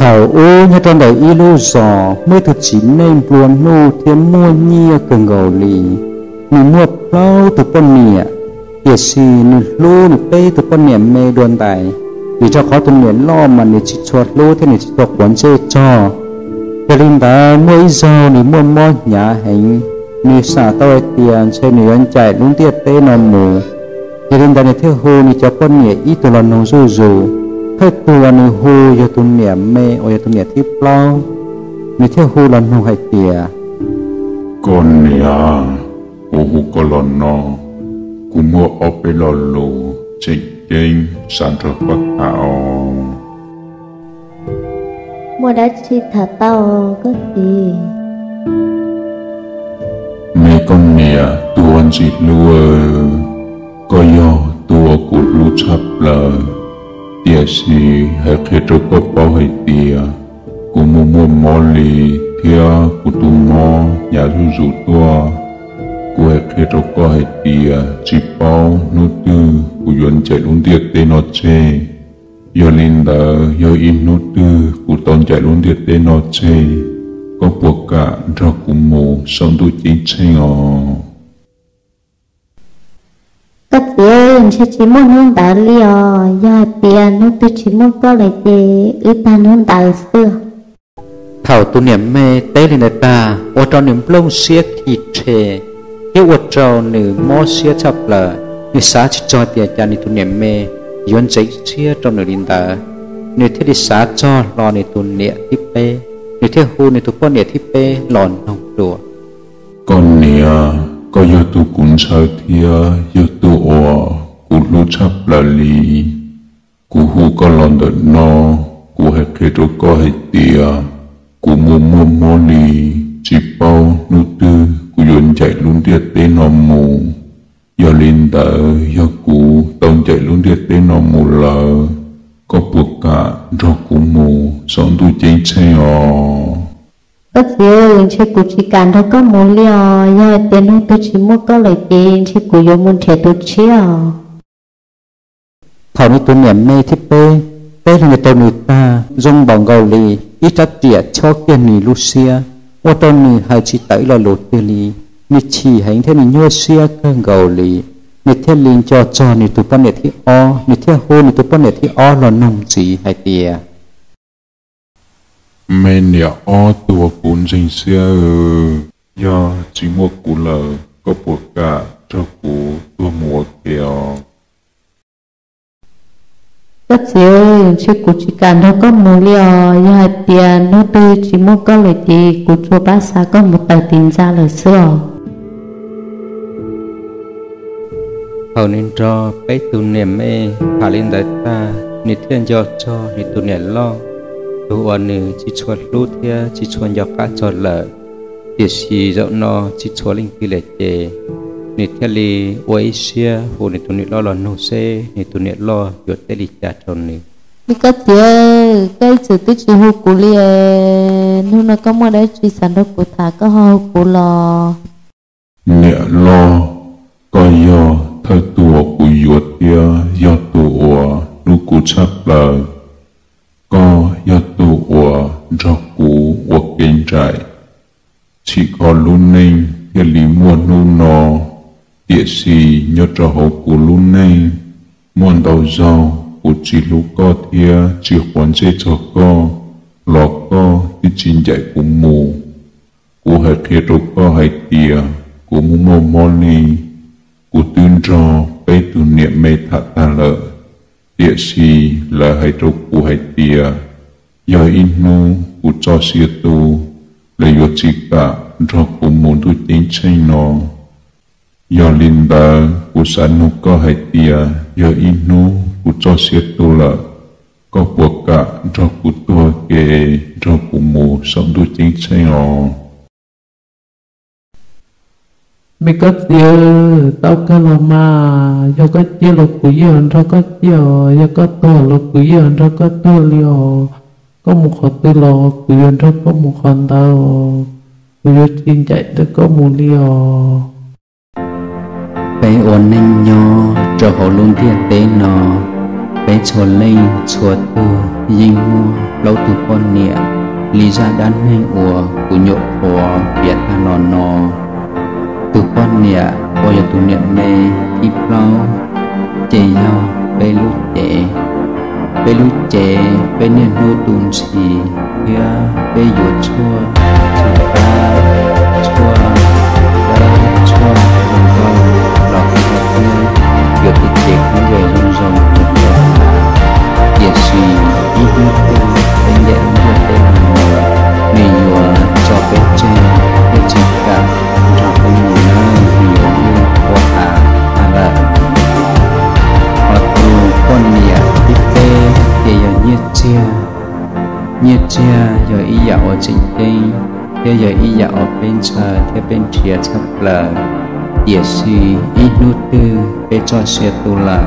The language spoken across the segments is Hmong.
Thaum ub nyob rau ntawm ib lub zos muaj ib tug txiv neej nplua nuj thiab muaj nyiaj kawg nkaus li. Nws muaj plaub tug poj niam, tiam sis nws hlub nws peb tug poj niam me dua ntais, vim rau qhov tus niam loj mas nws tsis tshua hlub thiab nws tsis tshua quav ntsej txog. Yog li ntawd muaj ib zaug nws muaj mob hnyav heev, nws xav tau hais tias ntshe nws yuav ncaim lub ntiaj teb no mus. Yog li ntawd nws thiaj hu nws cov poj niam ib tug los noog zuj zus. Thawj tug uas nws hu yog tus niam me uas yog tus niam thib plaub. Nws thiaj hu los noog hais tias, Koj niam, kuv hu koj los no, kuv muaj ob peb lo lus tseem ceeb xav nrog koj tham os. Muaj dab tsi tham tau koj txiv? Me koj niam tus ntxim hlub, koj yog tus uas kuv hlub tshaj plaws, tiam sis hais qhia rau koj paub hais tias kuv mus muaj mob li thiab kuv tus mob hnyav zuj zus tuaj. Kuv hais qhia rau koj hais tias tsis paub hnub twg kuv yuav ncaim lub ntiaj teb no tseg. Yog li ntawd yog ib hnub twg kuv tau ncaim lub ntiaj teb no tseg, koj puas kam nrog kuv mus saum ntuj ceeb tsheej os? Koj txiv, ntshe tsis muaj hnub ntawd li os. Yog hais tias hnub twg tsis muaj koj lawm ces wb tag hnub ntawd xwb. Thaum tus niam me teb li ntawd tag, ua rau nws nplooj siab khi rhe thiab ua rau nws mob siab tshaj plaws. Nws xav tsis txog tias cas nws tus niam me yuav ntxeev siab rau nws li ntawd. Nws thiaj li xav txog hlo nws tus niam thib peb, nws thiaj hu nws tus poj niam thib peb los noog dua. Koj niam, koj yog tus kuv ntshaw thiab yog tus uas kuv hlub tshaj plaws li. Kuv hu koj los ntawm no, kuv hais qhia rau koj hais tias kuv mus muaj mob li, tsis paub hnub twg kuv yuav ncaim lub ntiaj teb no mus. Yog li ntawd yog kuv tau ncaim lub ntiaj teb no mus lawm, koj puas kam nrog kuv mus saum ntuj ceeb tsheej os? Koj txiv, ntshe kuv tsis kam nrog koj mus li os. Yog hais tias hnub twg tsis muaj koj lawm ces ntshe kuv yuav mus nrhiav tus tshiab os. Thaum nws tus niam me thib peb teb li ntawd rau nws tag, zoo npaum nkaus li ib rab riam chob kiag nws lub siab, ua rau nws hais tsis tawm ib lo lus tiag li. Nws chim heev thiab nws nyuaj siab kawg nkaus li. Nws thiaj li nco txog nws tus poj niam thib ob, nws thiaj hu nws tus poj niam thib ob los noog ntxiv hais tias, Me niam ob tug uas kuv ntseeg siab, yog tsis muaj kuv lawm koj puas kam nrog kuv tuag mus ua ke os? Koj txiv, ntshe kuv tsis kam nrog koj mus li os. Yog hais tias hnub twg tsis muaj koj lawm ces kuv tsuas pab xa koj mus tawm tim ntxa lawm xwb os. Thaum nws nrog peb tus niam me tham li ntawd tag, nws thiaj nco txog nws tus niam loj, tus uas nws tsis tshua hlub thiab tsis tshua nco qab txog lawm, tiam sis zaum no tsis tshua leej twg lawm ces nws thiaj li ua ib siab hu nws tus niam loj los nug seb nws tus niam loj yuav teb li cas rau nws. Me koj txiv, koj ib txwm twb tsis hu kuv li es, hnub no koj muaj dab tsi xav nrog kuv tham koj ho hu kuv los? Niam loj, koj yog thawj tug uas kuv yuav thiab yog tus uas hlub kuv tshaj plaws. Koj yog tus uas nrog kuv ua ke nraim, txhim kho lub neej thiaj li muaj hnub no. Tiam sis nyob rau hauv kuv lub neej, muaj ntau zaug kuv tsis hlub koj thiab tsis quav ntsej txog koj, los koj twb tsis ncaim kuv mus. Kuv hais qhia rau koj hais tias kuv muaj muaj mob li. Kuv twb nrog peb tus niam me tham tag lawm, tiam sis lawv hais rau kuv hais tias yog ib hnub kuv txoj sia tu, lawv yuav tsis kam nrog kuv mus ntuj ceeb tsheej no. Yog li ntawd kuv xav nug koj hais tias yog ib hnub kuv txoj sia tu lawm, koj puas kam nrog kuv tuag ke, nrog kuv mus saum ntuj ceeb tsheej os? Me koj txiv, tau kawg los mas, yog koj ciaj los kuv yeej nrog koj ciaj os, yog koj tuag los kuv yeej nrog koj tuag li os. Koj mus qhov twg los kuv yuav nrog koj mus qhov ntawd, kuv yuav tsis ncaim ntawm koj mus li os. Peb ua neej nyob rau hauv lub ntiaj teb no, Peb txhua leej txhua tug yeej muaj plaub tug poj niam li zaj dab neeg uas kuv nyuam qhuav piav tag los no. Tus poj niam uas yog tus niam me thib plaub ces yog peb lub cev. Peb lub cev peb niaj hnub tu ntxhi thiab peb yuav tshuaj, tshuaj dab, tshuaj dab, tshuaj zoo nkauj los kho thiab yuav tus cev khaub ncaws zoo zoo rau peb. Tiam sis ib hnub twg peb ncaim lub ntiaj teb no mus, nws yuav tso peb tseg thiab tsis kam nrog peb mus nawb, nws yuav mus ua av tag lawm. Ho tus poj niam thib peb ces yog Nyiaj Txiag. Nyiaj Txiag yog ib yam uas tseem ceeb thiab yog ib yam uas peb ntshaw thiab peb nrhiav tshaj plaws. Tiam sis ib hnub twg peb txoj sia tu lawm,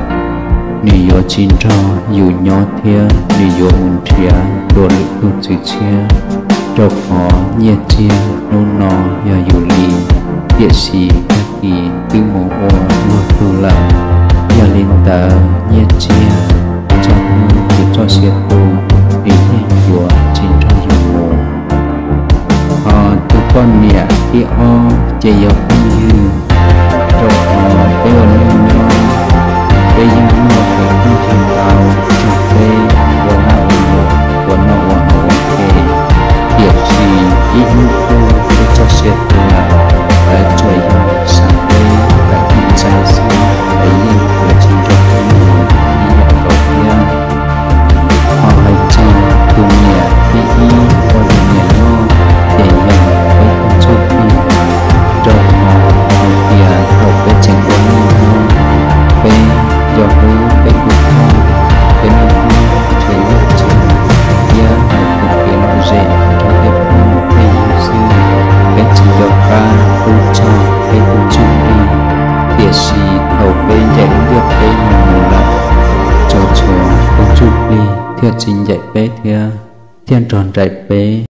nws yuav tsis nrog yus nyob thiab nws yuav mus nrhiav dua lwm tus txwv tshiab, rau qhov Nyiaj Txiag hnub no yog yus li, tiam sis tag kis twb mus ua luag tug lawm. Yog li ntawd Nyiaj Txiag, txog hnub yus txoj sia tu, nws yeej yuav tsis nrog yus mus. Ho tus poj niam thib ob ces yog phooj ywg. Rau qhov peb ua neej nyob, peb yeej muaj tus phooj ywg ntau, nrog peb ua lag ua luam, ua noj ua haus ua ke. Tiam sis ib hnub twg peb txoj sia tu lawm, lawv tsuas yog sam peb lawm ib txaig xwb, lawv yeej yuav tsis nrog peb mus ib yam nkaus thiab. Ho hais txog tus niam thib ib uas yog niam loj ces yog peb tus ntsuj plig, rau qhov hais tias thaum peb tseem ua neej nyob, peb nco hlub peb tus phooj, peb niaj hnub nrhiav nyiaj txiag thiab mus koom kev lom zem nrog tej phooj tej ywg xwb, peb tsis nco qab hlub txog peb tus ntsuj plig. Tiam sis thaum peb ncaim lub ntiaj teb no mus lawm, txhua txhua tus ntsuj plig thiaj tsis ncaim peb thiab, thiaj nrog nraim peb.